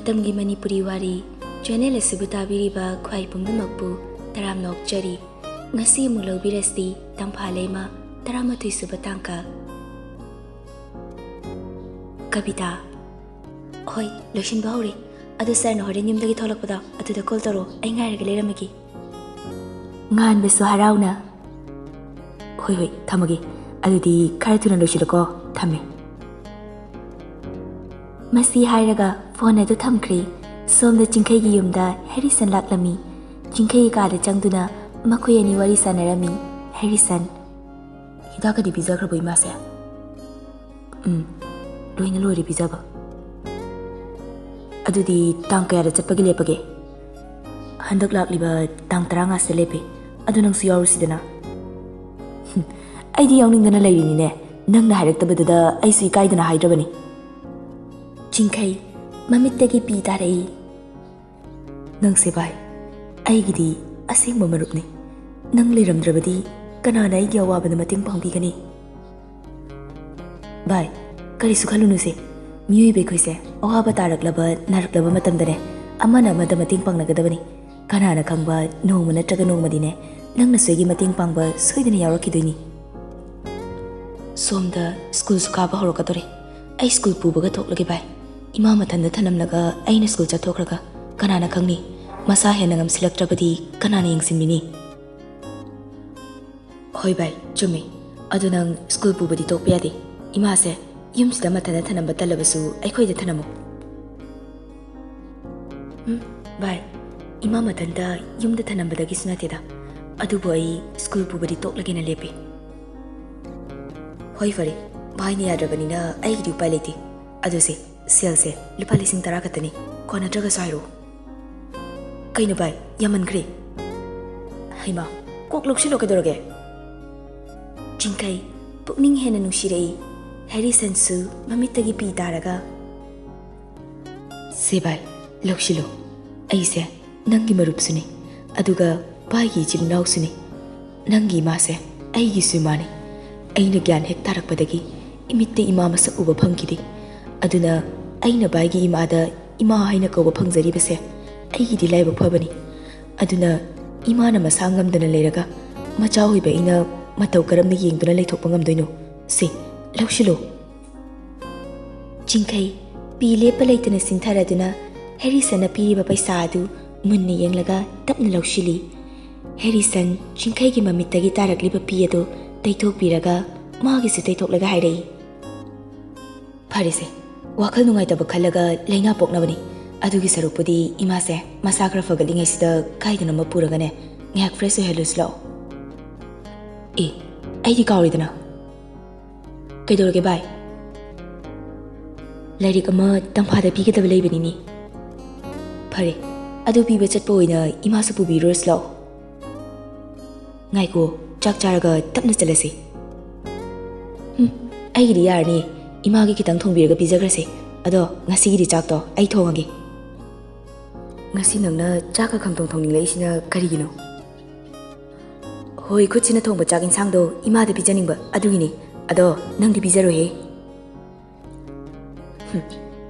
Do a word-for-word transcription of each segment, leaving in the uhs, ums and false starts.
ꯃꯇꯝꯒꯤ ꯃꯅꯤꯄꯨꯔꯤ ꯋꯥꯔꯤ ꯆꯦꯅꯦꯜ ꯑꯁꯤꯕꯨ ꯇꯥꯕꯤꯔꯤꯕ ꯈ꯭ꯋꯥꯏ ꯄꯨꯝꯅꯃꯛꯄꯨ ꯇꯔꯥꯝꯅ ꯑꯣꯛꯆꯔꯤ꯫ ꯉꯁꯤ ꯑꯃꯨꯛ ꯂꯧꯕꯤꯔꯁꯤ ꯇꯝꯐꯥ ꯂꯩꯃ ꯇꯔꯥꯃꯥꯊꯣꯏ ꯁꯨꯕ ꯇꯥꯡꯀꯛ꯫ ꯀꯕꯤꯇꯥ꯫ ꯍꯣꯏ, ꯂꯣꯏꯁꯤꯟꯕ ꯍꯧꯔꯦ꯫ ꯑꯗꯨ ꯁꯥꯔꯅ ꯍꯣꯔꯦꯟ ꯌꯨꯝꯗꯒꯤ ꯊꯣꯛꯂꯛꯄꯗꯣ ꯑꯗꯨꯗ ꯀꯣꯜ ꯇꯧꯔꯛꯑꯣ, ꯑꯩ ꯉꯥꯏꯔꯒ ꯂꯩꯔꯝꯃꯒꯦ꯫ ꯉꯥꯟꯕꯁꯨ ꯍꯔꯥꯎꯅ꯫ ꯍꯣꯏ ꯍꯣꯏ, ꯊꯝꯃꯒꯦ꯫ ꯑꯗꯨꯗꯤ ꯈꯔ ꯊꯨꯅ ꯂꯣꯏꯁꯤꯜꯂꯨꯀꯣ꯫ ꯊꯝꯃꯦ꯫ ꯃꯁꯤ ꯍꯥꯏꯔꯒ ꯐꯣꯟ ꯑꯗꯨ ꯊꯝꯈ꯭ꯔꯦ꯫ ꯁꯣꯝꯗ ꯆꯤꯡꯈꯩꯒꯤ ꯌꯨꯝꯗ ꯍꯦꯔꯤꯁꯟ ꯂꯥꯛꯂꯝꯃꯤ꯫ ꯆꯤꯡꯈꯩꯒꯤ ꯀꯥꯗ ꯆꯪꯗꯨꯅ ꯃꯈꯣꯏ ꯑꯅꯤ ꯋꯥꯔꯤ ꯁꯥꯟꯅꯔꯝꯃꯤ꯫ ꯍꯦꯔꯤꯁꯟ꯫ ꯍꯤꯗꯥꯛꯀꯗꯤ ꯄꯤꯖꯈ꯭ꯔꯕꯣ ꯏꯃꯥꯁꯦ? ꯎꯝ, ꯂꯣꯏꯅ ꯂꯣꯏꯔꯦ ꯄꯤꯖꯕ꯫ ꯑꯗꯨꯗꯤ ꯇꯥꯡ ꯀꯌꯥꯗ ꯆꯠꯄꯒꯤ ꯂꯦꯞꯄꯒꯦ? ꯍꯟꯗꯛ ꯂꯥꯛꯂꯤꯕ ꯇꯥꯡ ꯇꯔꯥꯃꯉꯥꯁꯤꯗ ꯂꯦꯞꯄꯦ꯫ ꯑꯗꯨ ꯅꯪꯁꯨ ꯌꯥꯎꯔꯨꯁꯤꯗꯅ꯫ ꯍꯨꯝ, ꯑꯩꯗꯤ ꯌꯥꯎꯅꯤꯡꯗꯅ ꯂꯩꯔꯤꯅꯤꯅꯦ꯫ ꯅꯪꯅ ꯍꯥꯏꯔꯛꯇꯕꯗꯨꯗ ꯑꯩꯁꯨ ꯏꯀꯥꯏꯗꯅ ꯍꯥꯏꯗ꯭ꯔꯕꯅꯤ꯫ ꯆꯤꯡꯈꯩ, ꯃꯃꯤꯠꯇꯒꯤ ꯄꯤ ꯇꯥꯔꯛꯏ꯫ ꯅꯪꯁꯦ ꯚꯥꯏ, ꯑꯩꯒꯤꯗꯤ ꯑꯁꯦꯡꯕ ꯃꯔꯨꯞꯅꯤ꯫ ꯅꯪ ꯂꯩꯔꯝꯗ꯭ꯔꯕꯗꯤ ꯀꯅꯥꯅ ꯑꯩꯒꯤ ꯑꯋꯥꯕꯗ ꯃꯇꯦꯡ ꯄꯥꯡꯕꯤꯒꯅꯤ? ꯚꯥꯏ, ꯀꯔꯤꯁꯨ ꯈꯜꯂꯨꯅꯨꯁꯦ꯫ ꯃꯤꯑꯣꯏꯕ ꯑꯩꯈꯣꯏꯁꯦ ꯑꯋꯥꯕ ꯇꯥꯔꯛꯂꯕ, ꯅꯥꯔꯛꯂꯕ ꯃꯇꯝꯗꯅꯦ, ꯑꯃꯅ ꯑꯃꯗ ꯃꯇꯦꯡ ꯄꯥꯡꯅꯒꯗꯕꯅꯤ꯫ ꯀꯅꯥꯅ ꯈꯪꯕ, ꯅꯣꯡꯃ ꯅꯠꯇ꯭ꯔꯒ ꯅꯣꯡꯃꯗꯤꯅꯦ, ꯅꯪꯅꯁꯨ ꯑꯩꯒꯤ ꯃꯇꯦꯡ ꯄꯥꯡꯕ ꯁꯣꯏꯗꯅ ꯌꯥꯎꯔꯛꯈꯤꯗꯣꯏꯅꯤ꯫ ꯁꯣꯝꯗ ꯁ꯭ꯀꯨꯜꯁꯨ ꯀꯥꯕ ꯍꯧꯔꯛꯀꯗꯧꯔꯦ꯫ ꯑꯩ ꯁ꯭ꯀꯨꯜ ꯄꯨꯕꯒ ꯊꯣꯛꯂꯒꯦ ꯚꯥꯏ꯫ ꯏꯃꯥ ꯃꯊꯟꯇ ꯊꯅꯝꯂꯒ ꯑꯩꯅ ꯁ꯭ꯀꯨꯜ ꯆꯠꯊꯣꯛꯈ꯭ꯔꯒ ꯀꯅꯥꯅ ꯈꯪꯅꯤ? ꯃꯁꯥ ꯍꯦꯟꯅ ꯉꯝꯁꯤꯜꯂꯛꯇ꯭ꯔꯕꯗꯤ ꯀꯅꯥꯅ ꯌꯦꯡꯁꯤꯟꯕꯤꯅꯤ? ꯍꯣꯏ ꯚꯥꯏ, ꯆꯨꯝꯃꯤ꯫ ꯑꯗꯨ ꯅꯪ ꯁ꯭ꯀꯨꯜ ꯄꯨꯕꯗꯤ ꯇꯣꯛꯄ ꯌꯥꯗꯦ꯫ ꯏꯃꯥꯁꯦ ꯌꯨꯝꯁꯤꯗ ꯃꯊꯟꯇ ꯊꯅꯝꯕ ꯇꯜꯂꯕꯁꯨ ꯑꯩꯈꯣꯏꯗ ꯊꯅꯝꯃꯨ꯫ ꯎꯝ, ꯚꯥꯏ, ꯏꯃꯥ ꯃꯊꯟꯇ ꯌꯨꯝꯗ ꯊꯅꯝꯕꯗꯒꯤꯁꯨ ꯅꯠꯇꯦꯗ꯫ ꯑꯗꯨꯕꯨ ꯑꯩ ꯁ꯭ꯀꯨꯜ ꯄꯨꯕꯗꯤ ꯇꯣꯛꯂꯒꯦꯅ ꯂꯦꯞꯄꯤ꯫ ꯍꯣꯏ ꯐꯔꯦ, ꯚꯥꯏꯅ ꯌꯥꯗ꯭ꯔꯕꯅꯤꯅ ꯑꯩꯒꯤꯗꯤ ꯎꯄꯥꯏ ꯂꯩꯇꯦ꯫ ꯑꯗꯨꯁꯦ, ꯁꯦꯜꯁꯦ ꯂꯨꯄꯥ ꯂꯤꯁꯤꯡ ꯇꯔꯥ ꯈꯛꯇꯅꯤ꯫ ꯀꯣꯟꯅꯗ꯭ꯔꯒꯁꯨ ꯍꯥꯏꯔꯛꯑꯣ꯫ ꯀꯩꯅꯣ ꯚꯥꯏ, ꯌꯥꯝꯃꯟꯈ꯭ꯔꯦ꯫ ꯍꯩꯃꯥ, ꯀꯣꯛ ꯂꯧꯁꯤꯜꯂꯣ ꯀꯩꯗꯧꯔꯒꯦ? ꯆꯤꯡꯈꯩ, ꯄꯨꯛꯅꯤꯡ ꯍꯦꯟꯅ ꯅꯨꯡꯁꯤꯔꯛꯏ꯫ ꯍꯦꯔꯤꯁꯟꯁꯨ ꯃꯃꯤꯠꯇꯒꯤ ꯄꯤ ꯇꯥꯔꯒ, ꯁꯦ ꯚꯥꯏ, ꯂꯧꯁꯤꯜꯂꯣ꯫ ꯑꯩꯁꯦ ꯅꯪꯒꯤ ꯃꯔꯨꯞꯁꯨꯅꯤ, ꯑꯗꯨꯒ ꯚꯥꯏꯒꯤ ꯏꯆꯤꯜ ꯏꯅꯥꯎꯁꯨꯅꯤ꯫ ꯅꯪꯒꯤ ꯏꯃꯥꯁꯦ ꯑꯩꯒꯤꯁꯨ ꯏꯃꯥꯅꯤ꯫ ꯑꯩꯅ ꯒ꯭ꯌꯥꯟ ꯍꯦꯛ ꯇꯥꯔꯛꯄꯗꯒꯤ ꯏꯃꯤꯠꯇ ꯏꯃꯥ ꯃꯁꯛ ꯎꯕ ꯐꯪꯈꯤꯗꯦ꯫ ꯑꯗꯨꯅ ꯑꯩꯅ ꯚꯥꯏꯒꯤ ꯏꯃꯥꯗ ꯏꯃꯥ ꯍꯥꯏꯅ ꯀꯧꯕ ꯐꯪꯖꯔꯤꯕꯁꯦ ꯑꯩꯒꯤꯗꯤ ꯂꯥꯏꯕꯛ ꯐꯕꯅꯤ꯫ ꯑꯗꯨꯅ ꯏꯃꯥꯅ ꯃꯁꯥ ꯉꯝꯗꯅ ꯂꯩꯔꯒ ꯃꯆꯥ ꯑꯣꯏꯕ ꯑꯩꯅ ꯃꯇꯧ ꯀꯔꯝꯅ ꯌꯦꯡꯗꯨꯅ ꯂꯩꯊꯣꯛꯄ ꯉꯝꯗꯣꯏꯅꯣ? ꯁꯦ, ꯂꯧꯁꯤꯜꯂꯨ꯫ ꯆꯤꯡꯈꯩ ꯄꯤ ꯂꯦꯞꯄ ꯂꯩꯇꯅ ꯆꯤꯟꯊꯔꯗꯨꯅ ꯍꯦꯔꯤꯁꯟꯅ ꯄꯤꯔꯤꯕ ꯄꯩꯁꯥ ꯑꯗꯨ ꯃꯨꯟꯅ ꯌꯦꯡꯂꯒ ꯇꯞꯅ ꯂꯧꯁꯤꯜꯂꯤ꯫ ꯍꯦꯔꯤꯁꯟ ꯆꯤꯡꯈꯩꯒꯤ ꯃꯃꯤꯠꯇꯒꯤ ꯇꯥꯔꯛꯂꯤꯕ ꯄꯤ ꯑꯗꯨ ꯇꯩꯊꯣꯛꯄꯤꯔꯒ ꯃꯥꯒꯤꯁꯨ ꯇꯩꯊꯣꯛꯂꯒ ꯍꯥꯏꯔꯛꯏ, "ꯐꯔꯦꯁꯦ, ꯋꯥꯈꯜ ꯅꯨꯡꯉꯥꯏꯇꯕ ꯈꯜꯂꯒ ꯂꯥꯏꯅꯥ ꯄꯣꯛꯅꯕꯅꯤ꯫ ꯑꯗꯨꯒꯤ ꯁꯔꯨꯛꯄꯨꯗꯤ ꯏꯃꯥꯁꯦ ꯃꯁꯥ ꯈꯔ ꯐꯒꯠꯂꯤꯉꯩꯁꯤꯗ ꯀꯥꯏꯗꯅꯣꯃ ꯄꯨꯔꯒꯅꯦ ꯉꯥꯏꯍꯥꯛ fresh ꯑꯣꯏꯍꯜꯂꯨꯁꯤ ꯂꯥꯛꯑꯣ꯫ ꯑꯦ, ꯑꯩꯗꯤ ꯀꯥꯎꯔꯤꯗꯅ꯫ ꯀꯩꯗꯧꯔꯒꯦ ꯚꯥꯏ?" "ꯂꯥꯏꯔꯤꯛ ꯑꯃ ꯇꯝꯐꯥꯗ ꯄꯤꯒꯗꯕ ꯂꯩꯕꯅꯤꯅꯦ꯫" "ꯐꯔꯦ, ꯑꯗꯨ ꯄꯤꯕ ꯆꯠꯄ ꯑꯣꯏꯅ ꯏꯃꯥꯁꯨ ꯄꯨꯕꯤꯔꯨꯔꯁꯤ ꯂꯥꯛꯑꯣ꯫" "ꯉꯥꯏꯈꯣ, ꯆꯥꯛ ꯆꯥꯔꯒ ꯇꯞꯅ ꯆꯠꯂꯁꯤ꯫" "ꯍꯨꯝ, ꯑꯩꯒꯤꯗꯤ ꯌꯥꯔꯅꯤ꯫ ꯏꯃꯥꯒꯤ ꯈꯤꯇꯪ ꯊꯣꯡꯕꯤꯔꯒ ꯄꯤꯖꯈ꯭ꯔꯁꯤ꯫ ꯑꯗꯣ ꯉꯁꯤꯒꯤꯗꯤ ꯆꯥꯛꯇꯣ ꯑꯩ ꯊꯣꯡꯉꯒꯦ꯫" "ꯉꯁꯤ ꯅꯪꯅ ꯆꯥꯛꯀ ꯈꯪꯊꯣꯡ ꯊꯣꯡꯅꯤꯡꯂꯛꯏꯁꯤꯅ ꯀꯔꯤꯒꯤꯅꯣ?" "ꯍꯣꯏ, ꯈꯨꯠꯁꯤꯅ ꯊꯣꯡꯕ ꯆꯥꯛ ꯏꯟꯁꯥꯡꯗꯣ ꯏꯃꯥꯗ ꯄꯤꯖꯅꯤꯡꯕ ꯑꯗꯨꯒꯤꯅꯤ꯫ ꯑꯗꯣ ꯅꯪꯗꯤ ꯄꯤꯖꯔꯣꯏꯍꯦ꯫" "ꯍꯨꯝ,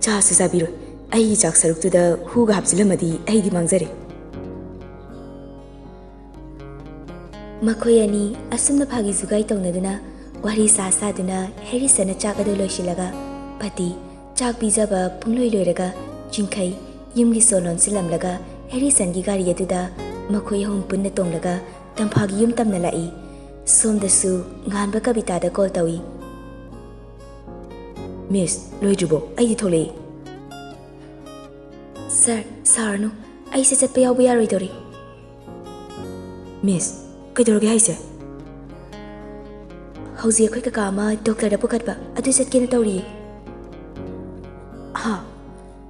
ꯆꯥꯁꯨ ꯆꯥꯕꯤꯔꯣꯏ꯫ ꯑꯩꯒꯤ ꯆꯥꯛ ꯁꯔꯨꯛꯇꯨꯗ ꯍꯨꯒ ꯍꯥꯞꯆꯤꯜꯂꯝꯃꯗꯤ ꯑꯩꯗꯤ ꯃꯥꯡꯖꯔꯦ꯫" ꯃꯈꯣꯏ ꯑꯅꯤ ꯑꯁꯨꯝꯅ ꯐꯥꯒꯤ ꯖꯨꯒꯥꯏ ꯇꯧꯅꯗꯨꯅ ꯋꯥꯔꯤ ꯁꯥ ꯁꯥꯗꯨꯅ ꯍꯦꯔꯤꯁꯟꯅ ꯆꯥꯛ ꯑꯗꯨ ꯂꯣꯏꯁꯤꯜꯂꯒ ꯄꯇꯤ ꯆꯥꯛ ꯄꯤꯖꯕ ꯄꯨꯡꯂꯣꯏ ꯂꯣꯏꯔꯒ ꯆꯤꯡꯈꯩ ꯌꯨꯝꯒꯤ ꯁꯣ ꯂꯣꯟꯁꯤꯜꯂꯝꯂꯒ ꯍꯦꯔꯤꯁꯟꯒꯤ ꯒꯥꯔꯤ ꯑꯗꯨꯗ ꯃꯈꯣꯏ ꯑꯍꯨꯝ ꯄꯨꯟꯅ ꯇꯣꯡꯂꯒ ꯇꯝꯐꯥꯒꯤ ꯌꯨꯝ ꯇꯝꯅ ꯂꯥꯛꯏ꯫ ꯁꯣꯝꯗꯁꯨ ꯉꯥꯟꯕ ꯀꯕꯤꯇꯥꯗ ꯀꯣꯜ ꯇꯧꯏ꯫ "ꯃꯤꯁ, ꯂꯣꯏꯗ꯭ꯔꯤꯕꯣ? ꯑꯩꯗꯤ ꯊꯣꯛꯂꯛꯏ꯫" "ꯁꯥꯔ, ꯁꯥꯎꯔꯅꯨ, ꯑꯩꯁꯦ ꯆꯠꯄ ꯌꯥꯎꯕ ꯌꯥꯔꯣꯏꯗꯧꯔꯤ꯫" "ꯃꯤꯁ, ꯀꯩꯗꯧꯔꯒꯦ ꯍꯥꯏꯁꯦ?" "ꯍꯧꯖꯤꯛ ꯑꯩꯈꯣꯏ ꯀꯀꯥ ꯑꯃ ꯗꯣꯛꯇꯔꯗ ꯄꯨꯈꯠꯄ ꯑꯗꯨ ꯆꯠꯀꯦꯅ ꯇꯧꯔꯤꯌꯦ꯫" "ꯍꯥ?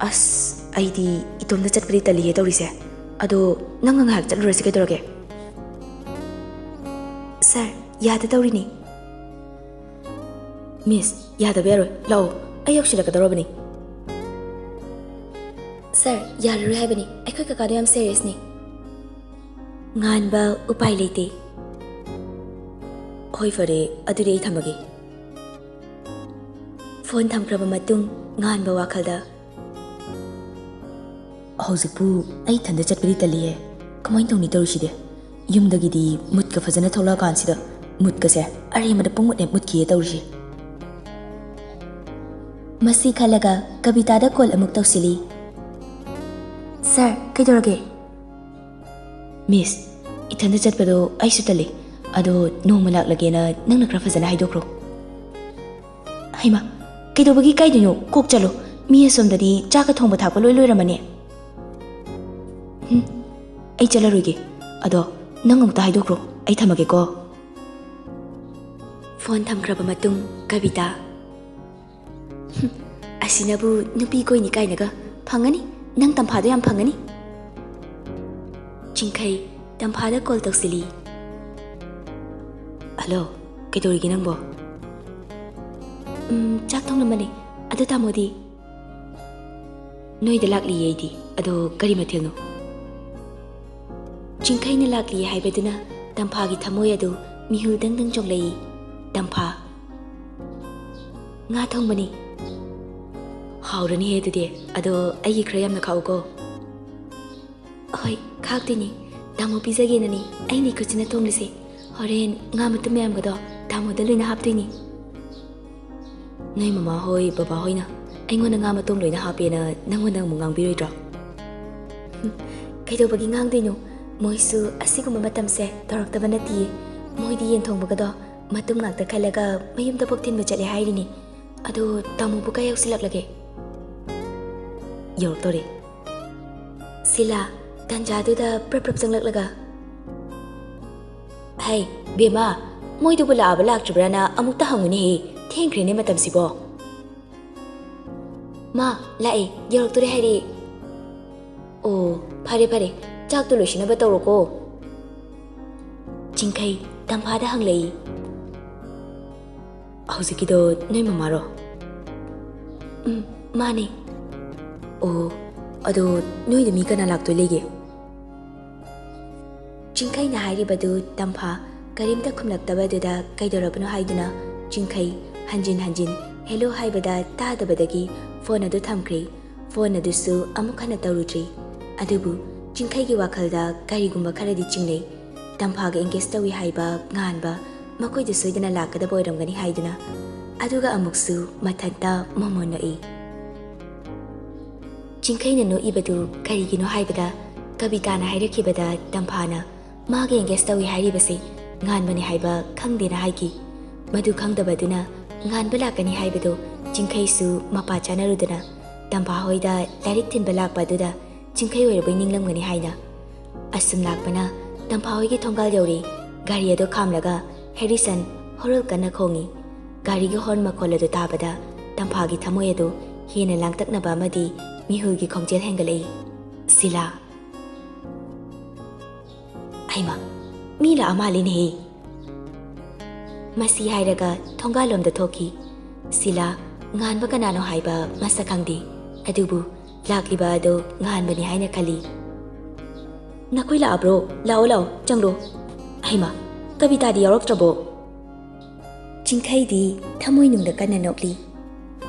ꯑꯁ, ꯑꯩꯗꯤ ꯏꯇꯣꯝꯇ ꯆꯠꯄꯗꯤ ꯇꯜꯂꯤꯍꯦ ꯇꯧꯔꯤꯁꯦ꯫ ꯑꯗꯣ ꯅꯪꯒ ꯉꯥꯏꯍꯥꯛ ꯆꯠꯂꯨꯔꯁꯤ ꯀꯩꯗꯧꯔꯒꯦ?" "ꯁꯥꯔ, ꯌꯥꯗ ꯇꯧꯔꯤꯅꯤ꯫" "ꯃꯤꯁ, ꯌꯥꯗꯕ ꯌꯥꯔꯣꯏ꯫ ꯂꯥꯛꯑꯣ, ꯑꯩ ꯌꯧꯁꯤꯜꯂꯛꯀꯗꯧꯔꯕꯅꯤ꯫" "ꯁꯥꯔ, ꯌꯥꯔꯔꯣꯏ ꯍꯥꯏꯕꯅꯤ꯫ ꯑꯩꯈꯣꯏ ꯀꯀꯥꯗꯣ ꯌꯥꯝ seriousꯅꯤ꯫" ꯉꯥꯟꯕ ꯎꯄꯥꯏ ꯂꯩꯇꯦ꯫ "ꯍꯣꯏ, ꯐꯔꯦ, ꯑꯗꯨꯗꯤ ꯑꯩ ꯊꯝꯃꯒꯦ꯫" ꯐꯣꯟ ꯊꯝꯈ꯭ꯔꯕ ꯃꯇꯨꯡ ꯉꯥꯟꯕ ꯋꯥꯈꯜꯗ, ꯍꯧꯖꯤꯛꯄꯨ ꯑꯩ ꯏꯊꯟꯗ ꯆꯠꯄꯗꯤ ꯇꯜꯂꯤꯌꯦ꯫ ꯀꯃꯥꯏꯅ ꯇꯧꯅꯤ ꯇꯧꯔꯤꯁꯤꯗꯤ? ꯌꯨꯝꯗꯒꯤꯗꯤ ꯃꯨꯠꯀ ꯐꯖꯅ ꯊꯣꯛꯂꯛꯑꯀꯥꯟꯁꯤꯗ ꯃꯨꯠꯀꯁꯦ ꯑꯔꯦꯝꯕꯗ ꯄꯨꯡꯃꯨꯠ ꯍꯦꯛ ꯃꯨꯠꯈꯤꯌꯦ ꯇꯧꯔꯤꯁꯤ꯫ ꯃꯁꯤ ꯈꯜꯂꯒ ꯀꯕꯤꯇꯥꯗ ꯀꯣꯜ ꯑꯃꯨꯛ ꯇꯧꯁꯤꯜꯂꯤ꯫ ꯁꯥꯔ, ꯀꯩꯗꯧꯔꯒꯦ? ꯃꯤꯁ, ꯏꯊꯟꯗ ꯆꯠꯄꯗꯣ ꯑꯩꯁꯨ ꯇꯜꯂꯤ꯫ ꯑꯗꯣ ꯅꯣꯡꯃ ꯂꯥꯛꯂꯒꯦꯅ ꯅꯪꯅ ꯈꯔ ꯐꯖꯅ ꯍꯥꯏꯗꯣꯛꯈ꯭ꯔꯣ꯫ ꯍꯩꯃꯥ, ꯀꯩꯗꯧꯕꯒꯤ ꯀꯥꯏꯗꯣꯏꯅꯣ? ꯀꯣꯛ ꯆꯠꯂꯣ꯫ ꯃꯤ ꯑꯁꯣꯝꯗꯗꯤ ꯆꯥꯛꯀ ꯊꯣꯡꯕ ꯊꯥꯛꯄ ꯂꯣꯏ ꯂꯣꯏꯔꯝꯃꯅꯤ꯫ ꯎꯝ, ꯑꯩ ꯆꯠꯂꯔꯣꯏꯒꯦ꯫ ꯑꯗꯣ ꯅꯪ ꯑꯃꯨꯛꯇ ꯍꯥꯏꯗꯣꯛꯈ꯭ꯔꯣ, ꯑꯩ ꯊꯝꯃꯒꯦꯀꯣ꯫ ꯐꯣꯟ ꯊꯝꯈ꯭ꯔꯕ ꯃꯇꯨꯡ ꯀꯕꯤꯇꯥ, "ꯍꯨꯝ, ꯑꯁꯤꯅꯕꯨ ꯅꯨꯄꯤ ꯀꯣꯏꯅꯤ ꯀꯥꯏꯅꯒ꯫ ꯐꯪꯒꯅꯤ, ꯅꯪ ꯇꯝꯐꯥꯗꯣ ꯌꯥꯝ ꯐꯪꯒꯅꯤ꯫" ꯆꯤꯡꯈꯩ, ꯇꯝꯐꯥꯗ ꯀꯣꯜ ꯇꯧꯁꯤꯜꯂꯤ꯫ "ꯍꯜꯂꯣ, ꯀꯩꯗꯧꯔꯤꯒꯦ ꯅꯪꯕꯣ?" "ꯎꯝ, ꯆꯥꯛ ꯊꯣꯡꯂꯝꯕꯅꯦ꯫ ꯑꯗꯣ ꯇꯥꯃꯣꯗꯤ?" "ꯅꯣꯏꯗ ꯂꯥꯛꯂꯤꯌꯦ ꯑꯩꯗꯤ꯫ ꯑꯗꯣ ꯀꯔꯤ ꯃꯊꯦꯜꯅꯣ?" ꯆꯤꯡꯈꯩꯅ ꯂꯥꯛꯂꯤꯌꯦ ꯍꯥꯏꯕꯗꯨꯅ ꯇꯝꯐꯥꯒꯤ ꯊꯃꯣꯏ ꯑꯗꯨ ꯃꯤꯍꯨ ꯗꯪ ꯗꯪ ꯆꯣꯡꯂꯛꯏ꯫ ꯇꯝꯐꯥ, "ꯉꯥ ꯊꯣꯡꯕꯅꯤ꯫" "ꯍꯥꯎꯔꯅꯤꯍꯦ ꯑꯗꯨꯗꯤ꯫ ꯑꯗꯣ ꯑꯩꯒꯤ ꯈꯔ ꯌꯥꯝꯅ ꯈꯥꯛꯎꯀꯣ꯫" "ꯍꯣꯏ, ꯈꯥꯛꯇꯣꯏꯅꯤ꯫ ꯇꯥꯃꯣ ꯄꯤꯖꯒꯦꯅꯅꯤ ꯑꯩꯅ ꯏꯈꯨꯠꯁꯤꯅ ꯊꯣꯡꯂꯤꯁꯦ꯫ ꯍꯣꯔꯦꯟ ꯉꯥ ꯃꯇꯨꯝ ꯃꯌꯥꯝꯒꯗꯣ ꯇꯥꯃꯣꯗ ꯂꯣꯏꯅ ꯍꯥꯞꯇꯣꯏꯅꯤ꯫" "ꯅꯣꯏ ꯃꯃꯥ ꯍꯣꯏ, ꯕꯕꯥ ꯍꯣꯏꯅ ꯑꯩꯉꯣꯟꯗ ꯉꯥ ꯃꯇꯣꯡ ꯂꯣꯏꯅ ꯍꯥꯞꯄꯦꯅ ꯅꯪꯉꯣꯟꯗ ꯑꯃꯨꯛ ꯉꯥꯡꯕꯤꯔꯣꯏꯗ꯭ꯔꯣ?" "ꯀꯩꯗꯧꯕꯒꯤ ꯉꯥꯡꯗꯣꯏꯅꯣ? ꯃꯣꯏꯁꯨ ꯑꯁꯤꯒꯨꯝꯕ ꯃꯇꯝꯁꯦ ꯇꯧꯔꯛꯇꯕ ꯅꯠꯇꯤꯌꯦ꯫ ꯃꯣꯏꯗꯤ ꯌꯦꯟ ꯊꯣꯡꯕꯒꯗꯣ ꯃꯇꯨꯝ ꯉꯥꯛꯇ ꯈꯜꯂꯒ ꯃꯌꯨꯝꯗ ꯄꯣꯛ ꯊꯤꯟꯕ ꯆꯠꯂꯦ ꯍꯥꯏꯔꯤꯅꯤ꯫ ꯑꯗꯣ ꯇꯥꯃꯣꯕꯨ ꯀꯥꯏ ꯌꯧꯁꯤꯜꯂꯛꯂꯒꯦ?" "ꯌꯧꯔꯛꯇꯣꯔꯦ꯫" ꯁꯤꯂꯥ, ꯇꯟꯖꯥꯗꯨꯗ ꯄ꯭ꯔꯞ ꯄ꯭ꯔꯞ ꯆꯪꯂꯛꯂꯒ, "ꯍꯩ, ꯕꯦꯝꯃ, ꯃꯣꯏꯗꯨꯕꯨ ꯂꯥꯛꯑꯕ ꯂꯥꯛꯇ꯭ꯔꯤꯕ꯭ꯔꯥꯅ ꯑꯃꯨꯛꯇ ꯍꯪꯉꯨꯅꯦꯍꯦ, ꯊꯦꯡꯈ꯭ꯔꯦꯅꯦ ꯃꯇꯝꯁꯤꯕꯣ꯫" "ꯃꯥ, ꯂꯥꯛꯑꯦ, ꯌꯧꯔꯛꯇꯣꯔꯦ ꯍꯥꯏꯔꯛꯑꯦ꯫" "ꯑꯣ, ꯐꯔꯦ ꯐꯔꯦ, ꯆꯥꯛꯇꯣ ꯂꯣꯏꯁꯤꯟꯅꯕ ꯇꯧꯔꯣꯀꯣ꯫" ꯆꯤꯡꯈꯩ, ꯇꯝꯐꯥꯗ ꯍꯪꯂꯛꯏ꯫ "ꯍꯧꯖꯤꯛꯀꯤꯗꯣ ꯅꯣꯏ ꯃꯃꯥꯔꯣ?" "ꯎꯝ, ꯃꯥꯅꯦ꯫" "ꯑꯣ, ꯑꯗꯣ ꯅꯣꯏꯗ ꯃꯤ ꯀꯅꯥ ꯂꯥꯛꯇꯣꯏ ꯂꯩꯒꯦ?" ꯆꯤꯡꯈꯩꯅ ꯍꯥꯏꯔꯤꯕꯗꯨ ꯇꯝꯐꯥ ꯀꯔꯤꯝꯇ ꯈꯨꯝꯂꯛꯇꯕꯗꯨꯗ ꯀꯩꯗꯧꯔꯕꯅꯣ ꯍꯥꯏꯗꯨꯅ ꯆꯤꯡꯈꯩ ꯍꯟꯖꯤꯟ ꯍꯟꯖꯤꯟ "ꯍꯦꯂꯣ" ꯍꯥꯏꯕꯗ ꯇꯥꯗꯕꯗꯒꯤ ꯐꯣꯟ ꯑꯗꯨ ꯊꯝꯈ꯭ꯔꯦ꯫ ꯐꯣꯟ ꯑꯗꯨꯁꯨ ꯑꯃꯨꯛ ꯍꯟꯅ ꯇꯧꯔꯨꯗ꯭ꯔꯤ꯫ ꯑꯗꯨꯕꯨ ꯆꯤꯡꯈꯩꯒꯤ ꯋꯥꯈꯜꯗ ꯀꯔꯤꯒꯨꯝꯕ ꯈꯔꯗꯤ ꯆꯤꯡꯅꯩ꯫ ꯇꯝꯐꯥꯒ engage ꯇꯧꯏ ꯍꯥꯏꯕ ꯉꯥꯟꯕ ꯃꯈꯣꯏꯗ ꯁꯣꯏꯗꯅ ꯂꯥꯛꯀꯗꯕ ꯑꯣꯏꯔꯝꯒꯅꯤ ꯍꯥꯏꯗꯨꯅ꯫ ꯑꯗꯨꯒ ꯑꯃꯨꯛꯁꯨ ꯃꯊꯟꯇ ꯃꯣꯃꯣꯟ ꯅꯣꯛꯏ꯫ ꯆꯤꯡꯈꯩꯅ ꯅꯣꯛꯏꯕꯗꯨ ꯀꯔꯤꯒꯤꯅꯣ ꯍꯥꯏꯕꯗ, ꯀꯕꯤꯇꯥꯅ ꯍꯥꯏꯔꯛꯈꯤꯕꯗ ꯇꯝꯐꯥꯅ ꯃꯥꯒ engage ꯇꯧꯏ ꯍꯥꯏꯔꯤꯕꯁꯤ ꯉꯥꯟꯕꯅꯤ ꯍꯥꯏꯕ ꯈꯪꯗꯦꯅ ꯍꯥꯏꯈꯤ꯫ ꯃꯗꯨ ꯈꯪꯗꯕꯗꯨꯅ ꯉꯥꯟꯕ ꯂꯥꯛꯀꯅꯤ ꯍꯥꯏꯕꯗꯨ ꯆꯤꯡꯈꯩꯁꯨ ꯃꯄꯥ ꯆꯥꯅꯔꯨꯗꯅ ꯇꯝꯐꯥ ꯍꯣꯏꯗ ꯂꯥꯏꯔꯤꯛ ꯊꯤꯟꯕ ꯂꯥꯛꯄ ꯑꯗꯨꯗ ꯆꯤꯡꯈꯩ ꯑꯣꯏꯔꯕꯣꯏ ꯅꯤꯡꯂꯝꯒꯅꯤ ꯍꯥꯏꯅ꯫ ꯑꯁꯨꯝ ꯂꯥꯛꯄꯅ ꯇꯝꯐꯥ ꯍꯣꯏꯒꯤ ꯊꯣꯡꯒꯥꯜ ꯌꯧꯔꯦ꯫ ꯒꯥꯔꯤ ꯑꯗꯨ ꯈꯥꯝꯂꯒ ꯍꯦꯔꯤꯁꯟ ꯍꯣꯔꯜ ꯀꯟꯅ ꯈꯣꯡꯏ꯫ ꯒꯥꯔꯤꯒꯤ horn ꯃꯈꯣꯜ ꯑꯗꯨ ꯇꯥꯕꯗ ꯇꯝꯐꯥꯒꯤ ꯊꯃꯣꯏ ꯑꯗꯨ ꯍꯦꯟꯅ ꯂꯥꯡꯇꯛꯅꯕ ꯑꯃꯗꯤ ꯃꯤꯍꯨꯜꯒꯤ ꯈꯣꯡꯖꯦꯜ ꯍꯦꯟꯒꯠꯂꯛꯏ꯫ "ꯁꯤꯂꯥ!" "ꯍꯩꯃꯥ, ꯃꯤ ꯂꯥꯛꯑ ꯃꯥꯜꯂꯤꯅꯦꯍꯦ!" ꯃꯁꯤ ꯍꯥꯏꯔꯒ ꯊꯣꯡꯒꯥꯜꯂꯣꯝꯗ ꯊꯣꯛꯈꯤ꯫ ꯁꯤꯂꯥ, ꯉꯥꯟꯕ ꯀꯅꯥꯅꯣ ꯍꯥꯏꯕ ꯃꯁꯛ ꯈꯪꯗꯦ, ꯑꯗꯨꯕꯨ ꯂꯥꯛꯂꯤꯕ ꯑꯗꯨ ꯉꯥꯟꯕꯅꯤ ꯍꯥꯏꯅ ꯈꯜꯂꯤ꯫ "ꯅꯈꯣꯏ ꯂꯥꯛꯑꯕ꯭ꯔꯣ? ꯂꯥꯛꯑꯣ, ꯂꯥꯛꯑꯣ, ꯆꯪꯂꯣ꯫ ꯍꯩꯃꯥ, ꯀꯕꯤꯇꯥꯗꯤ ꯌꯥꯎꯔꯛꯇ꯭ꯔꯕꯣ?" ꯆꯤꯡꯈꯩꯗꯤ ꯊꯃꯣꯏꯅꯨꯡꯗ ꯀꯟꯅ ꯅꯣꯛꯂꯤ꯫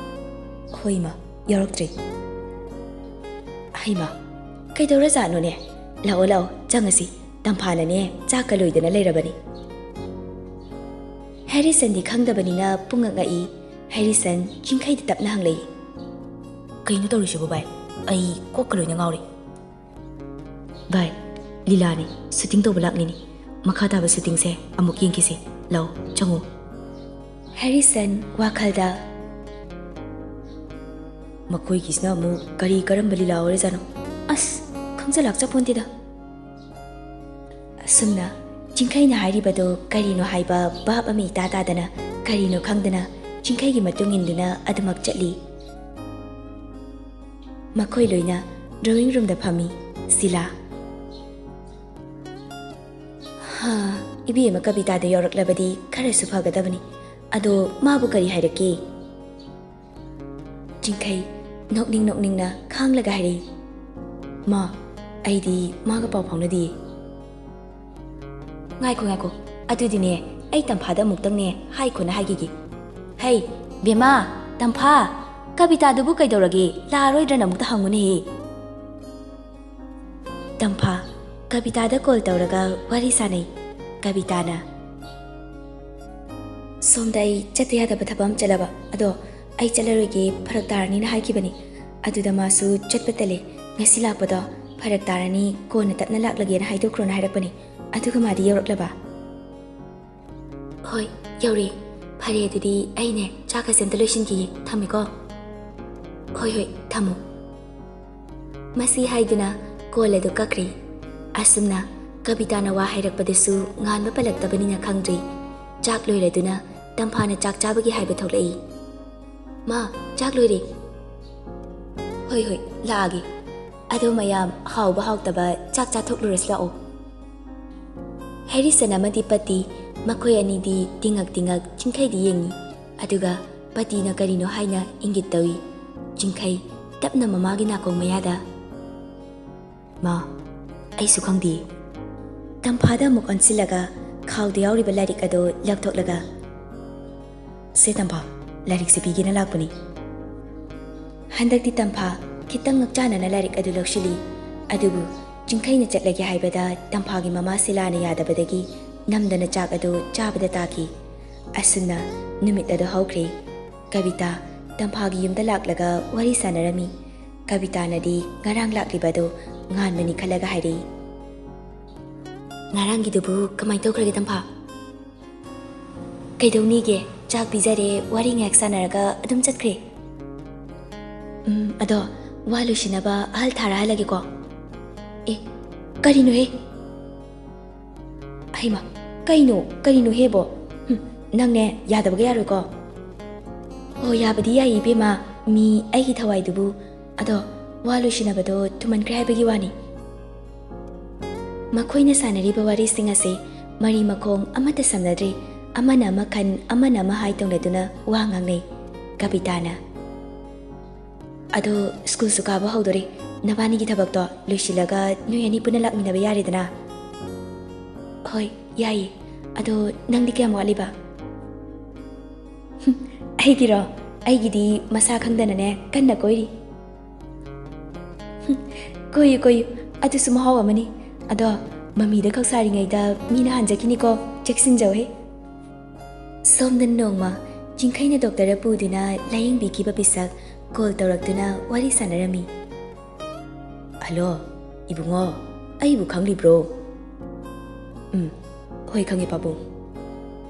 "ꯍꯣꯏ ꯏꯃꯥ, ꯌꯥꯎꯔꯛꯇ꯭ꯔꯤ꯫" "ꯍꯩꯃꯥ, ꯀꯩꯗꯧꯔꯖꯥꯠꯅꯣꯅꯦ? ꯂꯥꯛꯑꯣ, ꯂꯥꯛꯑꯣ, ꯆꯪꯉꯁꯤ꯫ ꯇꯝꯐꯥꯅꯅꯦ ꯆꯥꯛꯀ ꯂꯣꯏꯗꯅ ꯂꯩꯔꯕꯅꯤ꯫" ꯍꯦꯔꯤꯁꯟꯗꯤ ꯈꯪꯗꯕꯅꯤꯅ ꯄꯨꯡꯉꯛ ꯉꯛꯏ꯫ ꯍꯦꯔꯤꯁꯟ ꯆꯤꯡꯈꯩꯗ ꯇꯞꯅ ꯍꯪꯂꯛꯏ꯫ "ꯀꯩꯅꯣ ꯇꯧꯔꯤꯁꯤꯕꯨ ꯚꯥꯏ? ꯑꯩ ꯀꯣꯛꯀ ꯂꯣꯏꯅ ꯉꯥꯎꯔꯦ꯫" "ꯚꯥꯏ, ꯂꯤꯂꯥꯅꯤ, shooting ꯇꯧꯕ ꯂꯥꯛꯂꯤꯅꯤ꯫ ꯃꯈꯥ ꯇꯥꯕ shootingꯁꯦ ꯑꯃꯨꯛ ꯌꯦꯡꯈꯤꯁꯦ꯫ ꯂꯥꯛꯑꯣ, ꯆꯪꯉꯣ꯫" ꯍꯦꯔꯤꯁꯟ ꯋꯥꯈꯜꯗ, "ꯃꯈꯣꯏꯒꯤꯁꯤꯅ ꯑꯃꯨꯛ ꯀꯔꯤ ꯀꯔꯝꯕ ꯂꯤꯂꯥ ꯑꯣꯏꯔꯖꯥꯠꯅꯣ? ꯑꯁ, ꯈꯪꯖ ꯂꯥꯛꯆꯄꯣꯟꯇꯦꯗ꯫" ꯑꯁꯨꯝꯅ ꯆꯤꯡꯈꯩꯅ ꯍꯥꯏꯔꯤꯕꯗꯨ ꯀꯔꯤꯅꯣ ꯍꯥꯏꯕ ꯚꯥꯞ ꯑꯃ ꯏꯇꯥ ꯇꯥꯗꯅ, ꯀꯔꯤꯅꯣ ꯈꯪꯗꯅ ꯆꯤꯡꯈꯩꯒꯤ ꯃꯇꯨꯡ ꯏꯟꯗꯨꯅ ꯑꯗꯨꯃꯛ ꯆꯠꯂꯤ꯫ ꯃꯈꯣꯏ ꯂꯣꯏꯅ drawing roomꯗ ꯐꯝꯃꯤ꯫ ꯁꯤꯂꯥ, "ꯍꯥ, ꯏꯕꯦꯝꯃ ꯀꯕꯤꯇꯥꯗ ꯌꯥꯎꯔꯛꯂꯕꯗꯤ ꯈꯔꯁꯨ ꯐꯒꯗꯕꯅꯤ꯫ ꯑꯗꯣ ꯃꯥꯕꯨ ꯀꯔꯤ ꯍꯥꯏꯔꯛꯀꯦ?" ꯆꯤꯡꯈꯩ ꯅꯣꯛꯅꯤꯡ ꯅꯣꯛꯅꯤꯡꯅ ꯈꯥꯡꯂꯒ ꯍꯥꯏꯔꯛꯏ, "ꯃꯥ, ꯑꯩꯗꯤ ꯃꯥꯒ ꯄꯥꯎ ꯐꯥꯎꯅꯗꯤꯌꯦ꯫" "ꯉꯥꯏꯈꯣ, ꯉꯥꯏꯈꯣ, ꯑꯗꯨꯗꯤꯅꯦ, ꯑꯩ ꯇꯝꯐꯥꯗ ꯑꯃꯨꯛꯇꯪꯅꯦ ꯍꯥꯏꯈꯣꯅ ꯍꯥꯏꯈꯤꯒꯦ꯫ ꯍꯩ, ꯕꯦꯝꯃ, ꯇꯝꯐꯥ!" ꯀꯕꯤꯇꯥꯗꯨꯕꯨ ꯀꯩꯗꯧꯔꯒꯦ? ꯂꯥꯛꯑꯔꯣꯏꯗ꯭ꯔꯅ ꯑꯃꯨꯛꯇ ꯍꯪꯉꯨꯅꯦꯍꯦ꯫ ꯇꯝꯐꯥ ꯀꯕꯤꯇꯥꯗ ꯀꯣꯜ ꯇꯧꯔꯒ ꯋꯥꯔꯤ ꯁꯥꯟꯅꯩ꯫ ꯀꯕꯤꯇꯥꯅ, "ꯁꯣꯝꯗ ꯑꯩ ꯆꯠꯇ ꯌꯥꯗꯕ ꯊꯕꯛ ꯑꯃ ꯆꯠꯂꯕ, ꯑꯗꯣ ꯑꯩ ꯆꯠꯂꯔꯣꯏꯒꯦ, ꯐꯔꯛ ꯇꯥꯔꯅꯤꯅ ꯍꯥꯏꯈꯤꯕꯅꯤ꯫ ꯑꯗꯨꯗ ꯃꯥꯁꯨ ꯆꯠꯄ ꯇꯜꯂꯦ, ꯉꯁꯤ ꯂꯥꯛꯄꯗꯣ ꯐꯔꯛ ꯇꯥꯔꯅꯤ, ꯀꯣꯟꯅ ꯇꯞꯅ ꯂꯥꯛꯂꯒꯦꯅ ꯍꯥꯏꯗꯣꯛꯈ꯭ꯔꯣꯅ ꯍꯥꯏꯔꯛꯄꯅꯤ꯫ ꯑꯗꯨꯒ ꯃꯥꯗꯤ ꯌꯧꯔꯛꯂꯕ?" "ꯍꯣꯏ, ꯌꯧꯔꯦ꯫ ꯐꯔꯦ, ꯑꯗꯨꯗꯤ ꯑꯩꯅꯦ ꯆꯥꯛꯀꯁꯦ ꯑꯝꯇ ꯂꯣꯏꯁꯤꯟꯈꯤꯒꯦ꯫ ꯊꯝꯃꯦꯀꯣ꯫" "ꯍꯣꯏ, ꯍꯣꯏ, ꯊꯝꯃꯣ꯫" ꯃꯁꯤ ꯍꯥꯏꯗꯨꯅ ꯀꯣꯜ ꯑꯗꯨ ꯀꯛꯈ꯭ꯔꯦ꯫ ꯑꯁꯨꯝꯅ ꯀꯕꯤꯇꯥꯅ ꯋꯥ ꯍꯥꯏꯔꯛꯄꯗꯁꯨ ꯉꯥꯟꯕ ꯄꯜꯂꯛꯇꯕꯅꯤꯅ ꯈꯪꯗ꯭ꯔꯦ꯫ ꯆꯥꯛ ꯂꯣꯏꯔꯗꯨꯅ ꯇꯝꯐꯥꯅ ꯆꯥꯛ ꯆꯥꯕꯒꯤ ꯍꯥꯏꯕ ꯊꯣꯛꯂꯛꯏ꯫ "ꯃꯥ, ꯆꯥꯛ ꯂꯣꯏꯔꯦ꯫" "ꯍꯣꯏ, ꯍꯣꯏ, ꯂꯥꯛꯑꯒꯦ꯫ ꯑꯗꯣ ꯃꯌꯥꯝ ꯍꯥꯎꯕ ꯍꯥꯎꯇꯕ ꯆꯥꯛ ꯆꯥꯊꯣꯛꯂꯨꯔꯁꯤ ꯂꯥꯛꯑꯣ꯫" ꯍꯦꯔꯤꯁꯟ ꯑꯃꯗꯤ ꯄꯇꯤ, ꯃꯈꯣꯏ ꯑꯅꯤꯗꯤ ꯇꯤꯡꯉꯛ ꯇꯤꯡꯉꯛ ꯆꯤꯡꯈꯩꯗꯤ ꯌꯦꯡꯉꯤ꯫ ꯑꯗꯨꯒ ꯄꯇꯤꯅ ꯀꯔꯤꯅꯣ ꯍꯥꯏꯅ ꯏꯪꯒꯤꯠ ꯇꯧꯏ꯫ ꯆꯤꯡꯈꯩ ꯇꯞꯅ ꯃꯃꯥꯒꯤ ꯅꯥꯀꯣꯡ ꯃꯌꯥꯗ, "ꯃꯥ, ꯑꯩꯁꯨ ꯈꯪꯗꯦ꯫" ꯇꯝꯐꯥꯗ ꯑꯃꯨꯛ ꯑꯣꯟꯁꯤꯜꯂꯒ ꯈꯥꯎꯗ ꯌꯥꯎꯔꯤꯕ ꯂꯥꯏꯔꯤꯛ ꯑꯗꯨ ꯂꯧꯊꯣꯛꯂꯒ, "ꯁꯦ ꯇꯝꯐꯥ, ꯂꯥꯏꯔꯤꯛꯁꯦ ꯄꯤꯒꯦꯅ ꯂꯥꯛꯄꯅꯤ꯫" ꯍꯟꯗꯛꯇꯤ ꯇꯝꯐꯥ ꯈꯤꯇꯪ ꯉꯛꯆꯥꯅꯅ ꯂꯥꯏꯔꯤꯛ ꯑꯗꯨ ꯂꯧꯁꯤꯜꯂꯤ꯫ ꯑꯗꯨꯕꯨ ꯆꯤꯡꯈꯩꯅ ꯆꯠꯂꯒꯦ ꯍꯥꯏꯕꯗ ꯇꯝꯐꯥꯒꯤ ꯃꯃꯥ ꯁꯤꯂꯥꯅ ꯌꯥꯗꯕꯗꯒꯤ ꯅꯝꯗꯅ ꯆꯥꯛ ꯑꯗꯨ ꯆꯥꯕꯗ ꯇꯥꯈꯤ꯫ ꯑꯁꯨꯝꯅ ꯅꯨꯃꯤꯠ ꯑꯗꯨ ꯍꯧꯈ꯭ꯔꯦ꯫ ꯀꯕꯤꯇꯥ ꯇꯝꯐꯥꯒꯤ ꯌꯨꯝꯗ ꯂꯥꯛꯂꯒ ꯋꯥꯔꯤ ꯁꯥꯟꯅꯔꯝꯃꯤ꯫ ꯀꯕꯤꯇꯥꯅꯗꯤ ꯉꯔꯥꯡ ꯂꯥꯛꯂꯤꯕ ꯑꯗꯨ ꯉꯥꯟꯕꯅꯤ ꯈꯜꯂꯒ ꯍꯥꯏꯔꯛꯏ꯫ "ꯉꯔꯥꯡꯒꯤꯗꯨꯕꯨ ꯀꯃꯥꯏ ꯇꯧꯈ꯭ꯔꯒꯦ, ꯇꯝꯐꯥ?" "ꯀꯩꯗꯧꯅꯤꯒꯦ? ꯆꯥꯛ ꯄꯤꯖꯔꯦ, ꯋꯥꯔꯤ ꯉꯥꯏꯍꯥꯛ ꯁꯥꯟꯅꯔꯒ ꯑꯗꯨꯝ ꯆꯠꯈ꯭ꯔꯦ꯫" "ꯎꯝ, ꯑꯗꯣ ꯋꯥ ꯂꯣꯏꯁꯤꯟꯅꯕ ꯑꯍꯜ ꯊꯥꯔꯍꯜꯂꯒꯦꯀꯣ꯫" "ꯑꯦ, ꯀꯔꯤꯅꯣꯍꯦ?" "ꯍꯩꯃꯥ, ꯀꯩꯅꯣ, ꯀꯔꯤꯅꯣ ꯍꯦꯕꯣ? ꯍꯨꯝ, ꯅꯪꯅꯦ ꯌꯥꯗꯕꯒ ꯌꯥꯔꯣꯏꯀꯣ꯫" "ꯑꯣ, ꯌꯥꯕꯗꯤ ꯌꯥꯏ ꯏꯕꯦꯝꯃ, ꯃꯤ ꯑꯩꯒꯤ ꯊꯋꯥꯏꯗꯨꯕꯨ꯫ ꯑꯗꯣ ꯋꯥ ꯂꯣꯏꯁꯤꯟꯅꯕꯗꯣ ꯊꯨꯃꯟꯈ꯭ꯔꯦ ꯍꯥꯏꯕꯒꯤ ꯋꯥꯅꯤ꯫" ꯃꯈꯣꯏꯅ ꯁꯥꯟꯅꯔꯤꯕ ꯋꯥꯔꯤꯁꯤꯡ ꯑꯁꯤ ꯃꯔꯤ ꯃꯈꯣꯡ ꯑꯃꯠꯇ ꯁꯝꯅꯗ꯭ꯔꯤ꯫ ꯑꯃꯅ ꯑꯃ ꯈꯟ, ꯑꯃꯅ ꯑꯃ ꯍꯥꯏ ꯇꯧꯅꯗꯨꯅ ꯋꯥ ꯉꯥꯡꯅꯩ꯫ ꯀꯕꯤꯇꯥꯅ, "ꯑꯗꯣ ꯁ꯭ꯀꯨꯜꯁꯨ ꯀꯥꯕ ꯍꯧꯗꯣꯔꯦ꯫ ꯅꯕꯥꯅꯤꯒꯤ ꯊꯕꯛꯇꯣ ꯂꯣꯏꯁꯤꯜꯂꯒ ꯅꯣꯏ ꯑꯅꯤ ꯄꯨꯟꯅ ꯂꯥꯛꯃꯤꯟꯅꯕ ꯌꯥꯔꯦꯗꯅ꯫" "ꯍꯣꯏ, ꯌꯥꯏꯌꯦ꯫ ꯑꯗꯣ ꯅꯪꯗꯤ ꯀꯌꯥꯝ ꯋꯥꯠꯂꯤꯕ?" "ꯑꯩꯒꯤꯔꯣ? ꯑꯩꯒꯤꯗꯤ ꯃꯁꯥ ꯈꯪꯗꯅꯅꯦ ꯀꯟꯅ ꯀꯣꯏꯔꯤ꯫ ꯀꯣꯏꯌꯨ, ꯀꯣꯏꯌꯨ, ꯑꯗꯨꯁꯨ ꯃꯍꯥꯎ ꯑꯃꯅꯤ꯫ ꯑꯗꯣ ꯃꯃꯤꯗ ꯈꯛ ꯁꯥꯔꯤꯉꯩꯗ ꯃꯤꯅ ꯍꯥꯟꯖꯈꯤꯅꯤꯀꯣ, ꯆꯦꯛꯁꯤꯟꯖꯧꯍꯦ꯫ ꯁꯣꯝꯗ ꯅꯣꯡꯃ ꯆꯤꯡꯈꯩꯅ ꯗꯣꯛꯇꯔ ꯄꯨꯗꯨꯅ ꯂꯥꯌꯦꯡꯕꯤꯈꯤꯕ ꯄꯤꯁꯛ ꯀꯣꯜ ꯇꯧꯔꯛꯇꯨꯅ ꯋꯥꯔꯤ ꯁꯥꯟꯅꯔꯝꯃꯤ꯫ "ꯍꯜꯂꯣ, ꯏꯕꯨꯡꯉꯣ, ꯑꯩꯕꯨ ꯈꯪꯂꯤꯕ꯭ꯔꯣ?" "ꯎꯝ, ꯍꯣꯏ, ꯈꯪꯉꯦ ꯄꯥꯕꯨꯡ꯫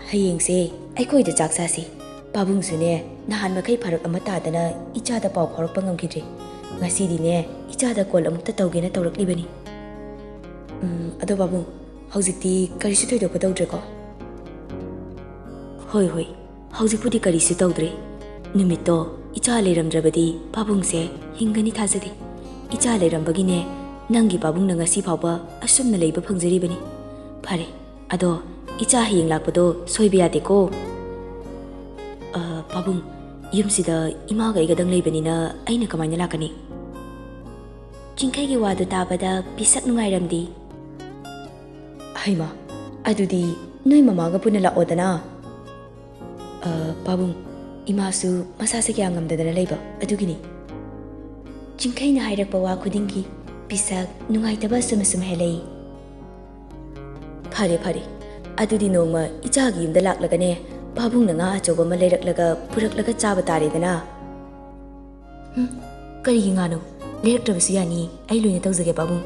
ꯍꯌꯦꯡꯁꯦ ꯑꯩꯈꯣꯏꯗ ꯆꯥꯛ ꯆꯥꯁꯤ꯫ ꯄꯥꯕꯨꯡꯁꯨꯅꯦ, ꯅꯍꯥꯟ ꯃꯈꯩ ꯐꯔꯛ ꯑꯃ ꯇꯥꯗꯅ ꯏꯆꯥꯗ ꯄꯥꯎ ꯐꯥꯎꯔꯛꯄ ꯉꯝꯈꯤꯗ꯭ꯔꯦ꯫ ꯉꯁꯤꯗꯤꯅꯦ, ꯏꯆꯥꯗ ꯀꯣꯜ ꯑꯃꯨꯛꯇ ꯇꯧꯒꯦꯅ ꯇꯧꯔꯛꯂꯤꯕꯅꯤ꯫ ꯎꯝ, ꯑꯗꯣ ꯄꯥꯕꯨꯡ, ꯍꯧꯖꯤꯛꯇꯤ ꯀꯔꯤꯁꯨ ꯊꯣꯏꯗꯣꯛꯄ ꯇꯧꯗ꯭ꯔꯦꯀꯣ?" "ꯍꯣꯏ, ꯍꯣꯏ, ꯍꯧꯖꯤꯛꯄꯨꯗꯤ ꯀꯔꯤꯁꯨ ꯇꯧꯗ꯭ꯔꯦ꯫ ꯅꯨꯃꯤꯠꯇꯣ ꯏꯆꯥ ꯂꯩꯔꯝꯗ꯭ꯔꯕꯗꯤ ꯄꯥꯕꯨꯡꯁꯦ ꯍꯤꯡꯒꯅꯤ ꯊꯥꯖꯗꯦ꯫ ꯏꯆꯥ ꯂꯩꯔꯝꯕꯒꯤꯅꯦ ꯅꯪꯒꯤ ꯄꯥꯕꯨꯡꯅ ꯉꯁꯤ ꯐꯥꯎꯕ ꯑꯁꯨꯝꯅ ꯂꯩꯕ ꯐꯪꯖꯔꯤꯕꯅꯤ꯫ ꯐꯔꯦ, ꯑꯗꯣ ꯏꯆꯥ ꯍꯌꯦꯡ ꯂꯥꯛꯄꯗꯣ ꯁꯣꯏꯕ ꯌꯥꯗꯦꯀꯣ?" "ꯑ, ꯄꯥꯕꯨꯡ, ꯌꯨꯝꯁꯤꯗ ꯏꯃꯥꯒ ꯑꯩꯒꯗꯪ ꯂꯩꯕꯅꯤꯅ ꯑꯩꯅ ꯀꯃꯥꯏꯅ ꯂꯥꯛꯀꯅꯤ?" ꯆꯤꯡꯈꯩꯒꯤ ꯋꯥꯗꯨ ꯇꯥꯕꯗ ꯄꯤꯁꯛ ꯅꯨꯡꯉꯥꯏꯔꯝꯗꯤ꯫ "ꯍꯩꯃꯥ, ꯑꯗꯨꯗꯤ ꯅꯣꯏ ꯃꯃꯥꯒ ꯄꯨꯟꯅ ꯂꯥꯛꯑꯣꯗꯅ꯫" "ꯑ, ꯄꯥꯕꯨꯡ, ꯏꯃꯥꯁꯨ ꯃꯁꯥꯁꯦ ꯀꯌꯥ ꯉꯝꯗꯗꯅ ꯂꯩꯕ, ꯑꯗꯨꯒꯤꯅꯤ꯫" ꯆꯤꯡꯈꯩꯅ ꯍꯥꯏꯔꯛꯄ ꯋꯥ ꯈꯨꯗꯤꯡꯒꯤ ꯄꯤꯁꯛ ꯅꯨꯡꯉꯥꯏꯇꯕ ꯑꯁꯨꯝ ꯑꯁꯨꯝ ꯍꯦꯜꯂꯛꯏ꯫ "ꯐꯔꯦ, ꯐꯔꯦ, ꯑꯗꯨꯗꯤ ꯅꯣꯡꯃ ꯏꯆꯥꯒꯤ ꯌꯨꯝꯗ ꯂꯥꯛꯂꯒꯅꯦ, ꯄꯥꯕꯨꯡꯅ ꯉꯥ ꯑꯆꯧꯕ ꯑꯃ ꯂꯩꯔꯛꯂꯒ ꯄꯨꯔꯛꯂꯒ ꯆꯥꯕ ꯇꯥꯔꯦꯗꯅ꯫" "ꯍꯨꯝ, ꯀꯔꯤꯒꯤ ꯉꯥꯅꯣ? ꯂꯩꯔꯛꯇ꯭ꯔꯕꯁꯨ ꯌꯥꯅꯤ, ꯑꯩ ꯂꯣꯏꯅ ꯇꯧꯖꯒꯦ ꯄꯥꯕꯨꯡ꯫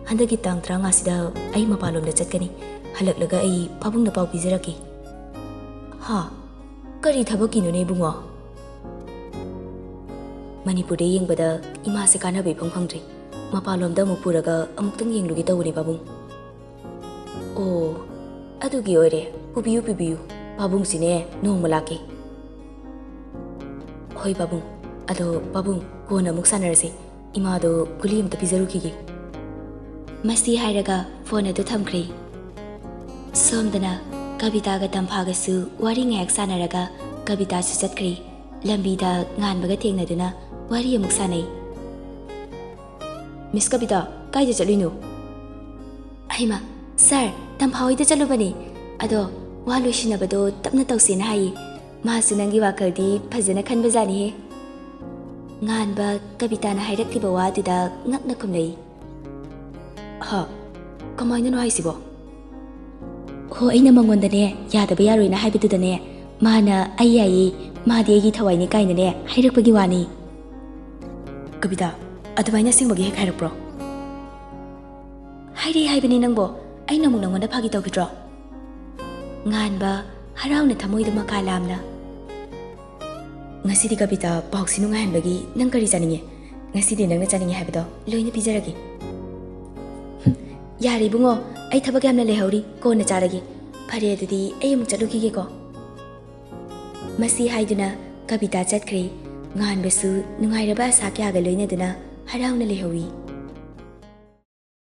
ꯍꯟꯗꯛꯀꯤ ꯇꯥꯡ ꯇꯔꯥꯃꯉꯥꯁꯤꯗ ꯑꯩ ꯃꯄꯥꯟꯂꯣꯝꯗ ꯆꯠꯀꯅꯤ꯫ ꯍꯜꯂꯛꯂꯒ ꯑꯩ ꯄꯥꯕꯨꯡꯗ ꯄꯥꯎ ꯄꯤꯖꯔꯛꯀꯦ꯫" "ꯍꯥ? ꯀꯔꯤ ꯊꯕꯛꯀꯤꯅꯣꯅꯦ ꯏꯕꯨꯡꯉꯣ?" "ꯃꯅꯤꯄꯨꯔꯗ ꯌꯦꯡꯕꯗ ꯏꯃꯥꯁꯦ ꯀꯥꯟꯅꯕ ꯏꯐꯪ ꯐꯪꯗ꯭ꯔꯦ꯫ ꯃꯄꯥꯟꯂꯣꯝꯗ ꯑꯃꯨꯛ ꯄꯨꯔꯒ ꯑꯃꯨꯛꯇꯪ ꯌꯦꯡꯂꯨꯒꯦ ꯇꯧꯕꯅꯦ ꯄꯥꯕꯨꯡ꯫" "ꯑꯣ, ꯑꯗꯨꯒꯤ ꯑꯣꯏꯔꯦ꯫ ꯄꯨꯕꯤꯌꯨ, ꯄꯨꯕꯤꯌꯨ꯫ ꯄꯥꯕꯨꯡꯁꯤꯅꯦ ꯅꯣꯡꯃ ꯂꯥꯛꯀꯦ꯫" "ꯍꯣꯏ ꯄꯥꯕꯨꯡ꯫ ꯑꯗꯣ ꯄꯥꯕꯨꯡ, ꯀꯣꯟꯅ ꯑꯃꯨꯛ ꯁꯥꯟꯅꯔꯁꯤ꯫ ꯏꯃꯥꯗꯣ ꯒꯨꯂꯤ ꯑꯝꯇ ꯄꯤꯖꯔꯨꯈꯤꯒꯦ꯫" ꯃꯁꯤ ꯍꯥꯏꯔꯒ ꯐꯣꯟ ꯑꯗꯨ ꯊꯝꯈ꯭ꯔꯦ꯫ ꯁꯣꯝꯗꯅ ꯀꯕꯤꯇꯥꯒ ꯇꯝꯐꯥꯒꯁꯨ ꯋꯥꯔꯤ ꯉꯥꯏꯍꯥꯛ ꯁꯥꯟꯅꯔꯒ ꯀꯕꯤꯇꯥꯁꯨ ꯆꯠꯈ꯭ꯔꯦ꯫ ꯂꯝꯕꯤꯗ ꯉꯥꯟꯕꯒ ꯊꯦꯡꯅꯗꯨꯅ ꯋꯥꯔꯤ ꯑꯃꯨꯛ ꯁꯥꯟꯅꯩ꯫ "ꯃꯤꯁ ꯀꯕꯤꯇꯥ, ꯀꯥꯏꯗ ꯆꯠꯂꯨꯏꯅꯣ?" "ꯑꯍꯩꯃ, ꯁꯥꯔ, ꯇꯝꯐꯥ ꯍꯣꯏꯗ ꯆꯠꯂꯨꯕꯅꯦ꯫ ꯑꯗꯣ ꯋꯥ ꯂꯣꯏꯁꯤꯟꯅꯕꯗꯣ ꯇꯞꯅ ꯇꯧꯁꯦꯅ ꯍꯥꯏꯌꯦ꯫ ꯃꯥꯁꯨ ꯅꯪꯒꯤ ꯋꯥꯈꯜꯗꯤ ꯐꯖꯅ ꯈꯟꯕꯖꯥꯠꯅꯤꯍꯦ꯫ ꯉꯥꯟꯕ ꯀꯕꯤꯇꯥꯅ ꯍꯥꯏꯔꯛꯂꯤꯕ ꯋꯥꯗꯨꯗ ꯉꯛꯅ ꯈꯨꯝꯂꯛꯏ꯫ ꯍ, ꯀꯃꯥꯏꯅꯅꯣ ꯍꯥꯏꯁꯤꯕꯣ? ꯍꯣ, ꯑꯩꯅ ꯃꯉꯣꯟꯗꯅꯦ, ꯌꯥꯗꯕ ꯌꯥꯔꯣꯏꯅ ꯍꯥꯏꯕꯗꯨꯗꯅꯦ, ꯃꯥꯅ "ꯑꯩ ꯌꯥꯏꯌꯦ, ꯃꯥꯗꯤ ꯑꯩꯒꯤ ꯊꯋꯥꯏꯅꯤ" ꯀꯥꯏꯅꯅꯦ ꯍꯥꯏꯔꯛꯄꯒꯤ ꯋꯥꯅꯤ꯫ ꯀꯕꯤꯇꯥ, ꯑꯗꯨꯃꯥꯏꯅ ꯑꯁꯦꯡꯕꯒꯤ ꯍꯦꯛ ꯍꯥꯏꯔꯛꯄ꯭ꯔꯣ? ꯍꯥꯏꯔꯛꯑꯦ ꯍꯥꯏꯕꯅꯤ ꯅꯪꯕꯣ, ꯑꯩꯅ ꯑꯃꯨꯛ ꯅꯪꯉꯣꯟꯗ ꯐꯥꯒꯤ ꯇꯧꯈꯤꯗ꯭ꯔꯣ? ꯉꯥꯟꯕ ꯍꯔꯥꯎꯅ ꯊꯃꯣꯏꯗ ꯃꯀꯥ ꯂꯥꯝꯅ꯫ ꯉꯁꯤꯗꯤ ꯀꯕꯤꯇꯥ, ꯄꯥꯎꯁꯤ ꯅꯨꯡꯉꯥꯏꯍꯟꯕꯒꯤ ꯅꯪ ꯀꯔꯤ ꯆꯥꯅꯤꯡꯉꯦ? ꯉꯁꯤꯗꯤ ꯅꯪꯅ ꯆꯥꯅꯤꯡꯉꯦ ꯍꯥꯏꯕꯗꯣ ꯂꯣꯏꯅ ꯄꯤꯖꯔꯒꯦ꯫ ꯌꯥꯔꯦ ꯏꯕꯨꯡꯉꯣ, ꯑꯩ ꯊꯕꯛ ꯌꯥꯝꯅ ꯂꯩꯍꯧꯔꯤ, ꯀꯣꯟꯅ ꯆꯥꯔꯒꯦ꯫ ꯐꯔꯦ, ꯑꯗꯨꯗꯤ ꯑꯩ ꯑꯃꯨꯛ ꯆꯠꯂꯨꯈꯤꯒꯦꯀꯣ꯫ ꯃꯁꯤ ꯍꯥꯏꯗꯨꯅ ꯀꯕꯤꯇꯥ ꯆꯠꯈ꯭ꯔꯦ꯫ ꯉꯥꯟꯕꯁꯨ ꯅꯨꯡꯉꯥꯏꯔꯕ ꯑꯁꯥ ꯀꯌꯥꯒ ꯂꯣꯏꯅꯗꯨꯅ ꯍꯔꯥꯎꯅ ꯂꯩꯍꯧꯏ꯫